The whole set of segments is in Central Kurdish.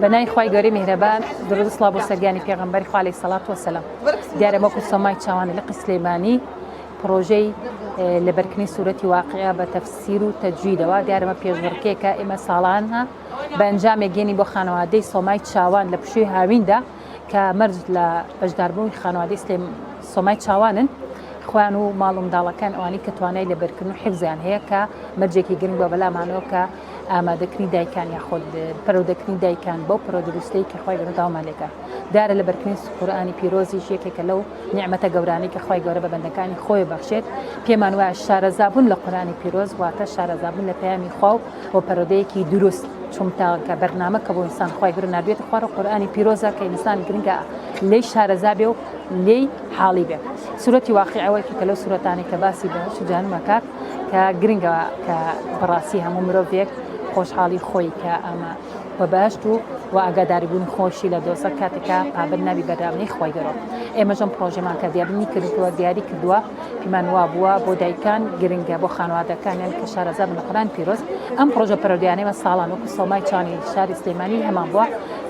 بە ناوی خوای گەورەی میهرەبان درود و سڵاو بۆ سەر گیانی پێغەمبەری خوا عەلەیهی سەڵات وەسەلام. دیارە وەکو سۆمای چاوانی لقی سلێمانی پڕۆژەی لەبەرکردنی سوورەتی واقعە بە تەفسیر و تەجویدەوە دیارەمە پێشبڕکێکە ئێمە ساڵانە بە ئەنجامێک گەێنی بۆ خانەوادەی سۆمای چاوان لە پشووی هاویندا کە مەرج لە بەشداربوونی خانەوادەی سلێم سۆمای چاوانن خۆیان و ماڵ و منداڵەکان ئەوانی کە توانای لەبەرکردن و حفزیان هەیە کە مەرجێکی گرنگ بە بەلامانەوە کە ئامادەکردنی دایکان یاخود پەرۆدەکردنی دایکان بەو پەرۆدروستەی کە خوای گەورە داوامان لێکا دارە لەبەرکردنی قورئانی پیرۆزیش یەکێکە لەو نیعمەتە گەورانەی کە خوای گەورە بە بەندەکانی خۆی بەخشێت پێمان وایە شارەزابوون لە قورئانی پیرۆز واتە شارەزابوون لە پەیامی خوا و و پەرۆدەیەکی دروست چونکە کە بەرنامە کە بۆ ئینسان خوای گەورە ناردوێتە خوارەوە قورئانی پیرۆزە کە ئینسان گرنگە لێی شارەزا بێ و لێی حاڵی بێ سورەتی واقیع ئەوە یەکێکە لەو سورەتانەی کە باسی بەهەشت و جەهەنم ئەکات کە گرنگە کە بەڕاستی هەموو مرۆڤێک خۆشحاڵی خۆی کە ئەمە و بەهەشت و و ئاگاداری بوون خۆشی لە دۆزەخ کاتێکە پابەند نابی بەرنامەی خوای گەورە ئێمەش ئەم پڕۆژەمان کە دیاری کردووە دیاری کردووە پێمان وابووە بۆ دایکان گرنگە بۆ خانەوادەکانیان کە شارەزا بن لە قورئانی پیرۆز ئەم پڕۆژە پەرۆدیانەیمە ساڵان وەکو سۆمای چانی شاری سلێمانی هەمان بووە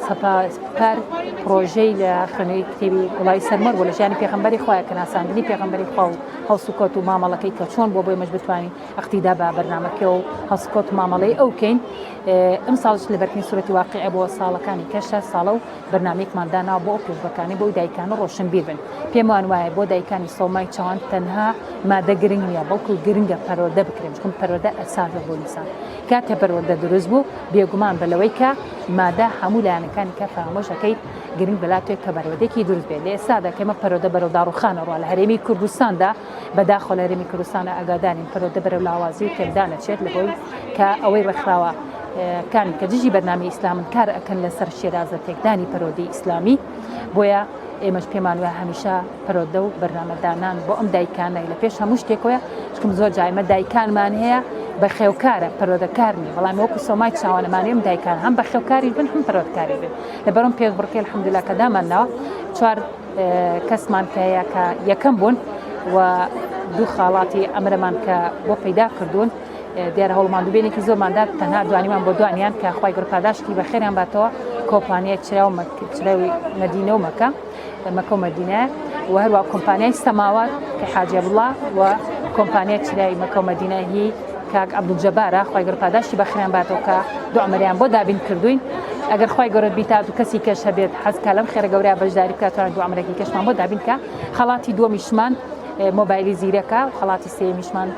سەپا پار پڕۆژەی لە خوێندنەوەی کتێبی گوڵاوی سەرمەر بوو لە ژیانی پێغەمبەری خوایە کە ناساندنی پێغەمبەری خوا و هەڵسوکەوت و مامەڵەکەی کە چۆن بووە بۆ ئێمەش بتوانین ئەقتیدا بە بەرنامەکە و هەڵسوکەوت و مامەڵەی ئەو کەین ئەمساڵش لەبەرکردنی سورەتی واقیعە بۆ ساڵەکانی کەشە ساڵە و بەرنامەیەکمان داناوە بۆ ئەو پێشبڕکانەی بۆی دایکان ڕۆشنبیر بن پێمان وایە بۆ دایکانی سۆمای چاوان تەنها مادە گرنگ نییە بەڵکو گرنگە پەروەردە بکرێن چونکە پەروەردە ئەساسە بۆ ئینسان کاتێ پەروەردە دروست بوو بێگومان بە لەوەی کە مادە هەموو لایەنەکانی کە فەرامۆش ئەکەیت گرنگ بەلاتێک کە پەروەردەیەکی دروست بێت لە ئێستادا کە ئێمە پەروەردە بەرەو داڕوخانە ڕوا لە هەرێمی کوردستاندا بەداخەوە لە هەرێمی کوردستانە ئاگادارین پەروەردە بەرەو لاوازی و تێکدان ئەچێت لە هۆی کە ئەوەی ڕێکخراوە کان کە دژی بەرنامەی ئیسلامن کار ئەکەن لەسەر شێرازە تێکدانی پەرۆدەی ئیسلامی بۆیە ئێمەش پێمان وایە هەمیشە پەرۆدە و بەرنامەدانان بۆ ئەم دایکانە لە پێش هەموو شتێکەوەیە چکم زۆر جایمە دایکانمان هەیە بەخێوکارە پەرۆدەکار نیە بەڵام وەکو سۆمای چاوانەمانی ئەم دایکان هەم بەخێوکاری بن هەم پەرۆدکاری بن لەبەرم پێشبڕکێ الحمدلله کە دامان ناوە چوار کەسمان کە هەیە کە یەکەم بوون و دوو خاڵاتی ئەمرەمان کە بۆ پەیدا کردوون دیارە هەوڵ ماندووبێنێکی زۆرماندا تەنها دوانیمان بۆ دوانیان کە خوای گەورە پاداشتی بەخێریان باتەوە کۆمپانیای چرا و چراوی مەدینە و مەکە مەکە و مەدینە و هەروە کۆمپانیای سەماوات کە حاجی عەبدوڵڵا و کۆمپانیای چرای مەکە و مەدینە هی کاک عەبدولجەبارە خوای گەورە پاداشتی بەخێریان باتەوە کە دوو عەمەریان بۆ دابین کردوین ئەگەر خوای گەورە بیتات و کەسی کەش هەبێت حەز کا لەم خێرە گەورەیە بەشداری بکات توانێت دوو عەمەرێکی کەشمان بۆ دابین کە خەڵاتی دووەمیشمان مۆبایلی زیرەکە و خەڵاتی سێیەمیشمان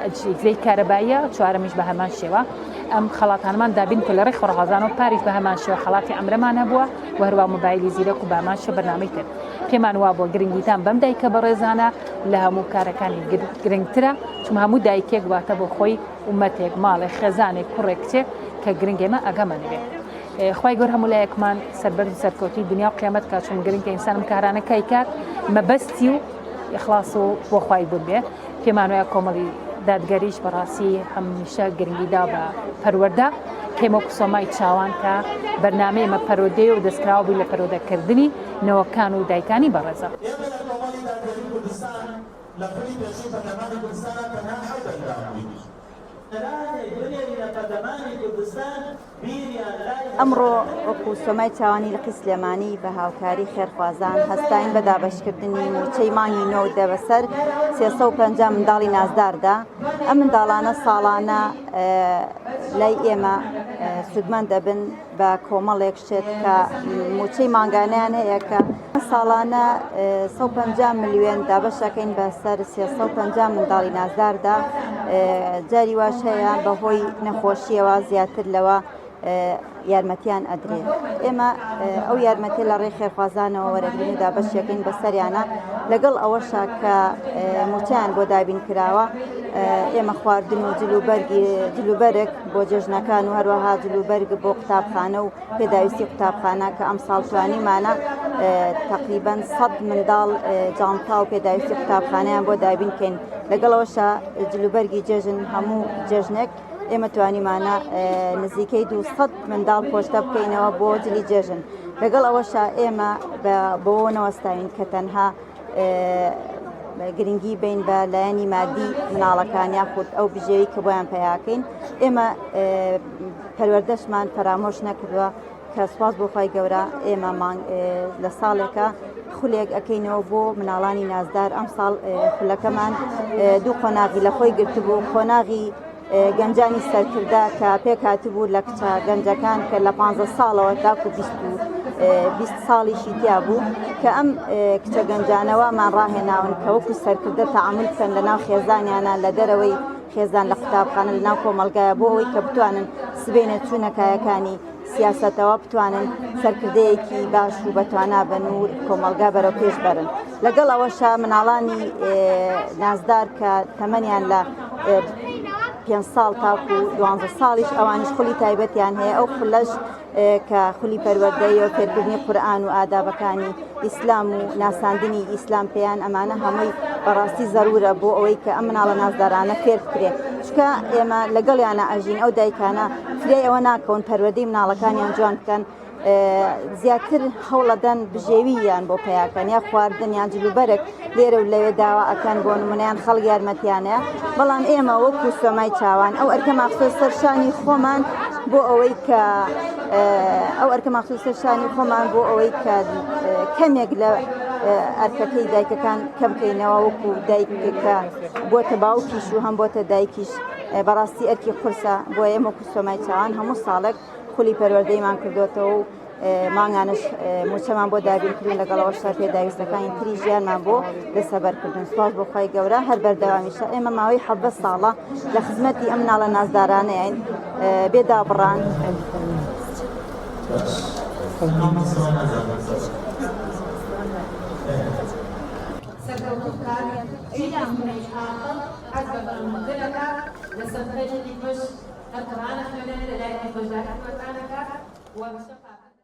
ئەجهیزەی کارەباییە چوارەمیش بە هەمان شێوە ئەم خەڵاتانمان دابین کرد لە ڕێی خۆڕازانەوە پاریش بە هەمان شێوە خەڵاتی ئەمرەمان هەبووە و هەروە مۆبایلی زیرەک و بامان شێوە بەرنامەی تر پێمان وابووە گرنگیدان بەم دایکە بەڕێزانە لە هەموو کارەکانی گرنگترە چون هەموو دایکێک واتە بۆ خۆی ئومەتێک ماڵێک خێزانێک کوڕێک کچێک کە گرنگ ئێمە ئەگەمان بێ خوای گەور هەموو لایەکمان سەربەرز و سەرکەوتوی دنیا و قیامەت کات چون گرنگە ئینسان ئەم کارانە کای کات مەبەستی و ئیخلاص و بۆ خوای بوون بێ پێمان وایە کۆمەڵی دادگەریش بەڕاستی هەمیشە گرنگی دا بە پەروەردە کێمە سۆمای چاوان کە بەرنامەی ئێمە پەرۆدەیە و دەستکراوە بووی لە پەرۆدەکردنی نەوەکان و دایکانی بەڕێزە. ئێمە لە کۆمەڵی دادگەری کوردستان لە خولی پێشووی پەرلەمانی کوردستانا تەنها حەوت ئەندام بووین. ئەمڕۆ وەکو سۆمای چاوانی لقی سلێمانی بە هاوکاری خێرخوازان هەستاین بە دابەشکردنی مووچەی مانگی نۆ دە بەسەر 350 منداڵی نازداردا ئەم منداڵانە ساڵانە لای ئێمە سوودمەند دەبن بە کۆمەڵێک شت کە مووچەی مانگانیان هەیە کە ساڵانە 150 ملیۆن دابەشەکەین بە سەر 350 منداڵی نازداردا جاری واش هەیە بەهۆی نەخۆشیەوە زیاتر لەوە یارمەتیان ئەدرێت ئێمە ئەو یارمەتی لە ڕێی خێرخوازانەوە وەرەگرین و دابەشەکەین بەسەریانە لەگەڵ ئەوەشا کە مووچەیان بۆ دابین کراوە ئێمە خواردن و جلوبەرگی جلوبەرگ بۆ جێژنەکان و هەروەها جلوبەرگ بۆ قوتابخانە و پێداویستی قوتابخانە کە ئەمساڵ توانیمانە تقریبا 100 منداڵ جانتا و پێداویستی قوتابخانەیان بۆ دابین کەین لەگەڵەوەشە جلوبەرگی جێژن هەموو جێژنێک ئێمە توانیمانە نزیکەی 200 منداڵ پۆشتە بکەینەوە بۆ جلی جێژن. لەگەڵ ئەوەشا ئێمە بەوە نەوەستاوین کە تەنها گرنگی بین بە لایەنی مادی مناڵەکان یاخود ئەو بژێوی کە بۆیان پیاکەین ئێمە پەروەردەشمان فەرامۆش نەکردووە کە سوپاس بۆ خوای گەورە ئێمە مانگ لە ساڵێکە خولێک ئەەکەینەوە بۆ مناڵانی نازدار ئەم ساڵ خولەکەمان دوو قۆناغی لە خۆی گرتبوو قۆناغی گەنجانی سەرکردە کە پێکهاتبوو لە کچە گەنجەکان کە لە 15 ساڵەوە تاکو 20 ساڵیشی تیا بوو کە ئەم کچە گەنجانەوە مان ڕاهێناون کە وەکو سەرکردە تەعامول بکەن لە ناو خێزانیانە لە دەرەوەی خێزان لە قوتابخانە لە ناو کۆمەڵگایە بۆ ئەوەی کە بتوانن سبەینێ چوونە کایەکانی سیاسەتەوە بتوانن سەرکردەیەکی باش و بەتوانا بن و کۆمەڵگا بەرەو پێش بەرن لەگەڵ ئەوەشا مناڵانی نازدار کە تەمەنیان لە پێ ساڵ تاکو دوانزە ساڵیش ئەوانیش خولی تایبەتیان هەیە ئەو خولەش کە خولی پەروەردەیی و فێرکردنی قورئان و ئادابەکانی ئیسلام و ناساندنی ئیسلام پێیان ئەمانە هەمووی بەڕاستی زەرورە بۆ ئەوەی کە ئەم مناڵە نازدارانە فێر بکرێت چکە ئێمە لەگەڵیانە ئەژین ئەو دایکانە فریای ئەوە ناکەون پەروەردەی مناڵەکانیان جوان بکەن زیاتر هەوڵەدەن بژێوییان بۆ پیاکەن یا خواردن یان جلوبەرگ لێرە و لەوێ داوا ئەکەن بۆ نمونەیان خەڵک یارمەتیانەیە بەڵام ئێمە وەکو سۆمای چاوان ئەو ئەرکە ماخسۆ سەرشانی خۆمان بۆ ئەوەی کە ئەو ئەرکە ماخسۆ سەرشانی خۆمان بۆ ئەوەی کە کەمێک لە ئەرکەکەی دایکەکان کەم بکەینەوە وەکو دایک کە بۆتە باوکیش و هەم بۆتە دایکیش بەڕاستی ئەرکی قورسە بۆ ئێمە وەکو سۆمای چاوان هەموو ساڵێک خولی پەروەردەیمان کردوێتەوە و مانگانەش مووچەمان بۆ دابینکردن لەگەڵ ئەوەشدا پێداویستەکانی تری ژیانمان بۆ دەستەبەرکردن سوپاس بۆ خوای گەورە هەر بەردەوامیشە ئێمە ماوەی 17 ساڵە لە خزمەتی ئەم مناڵە نازدارانەین بێ دابڕان.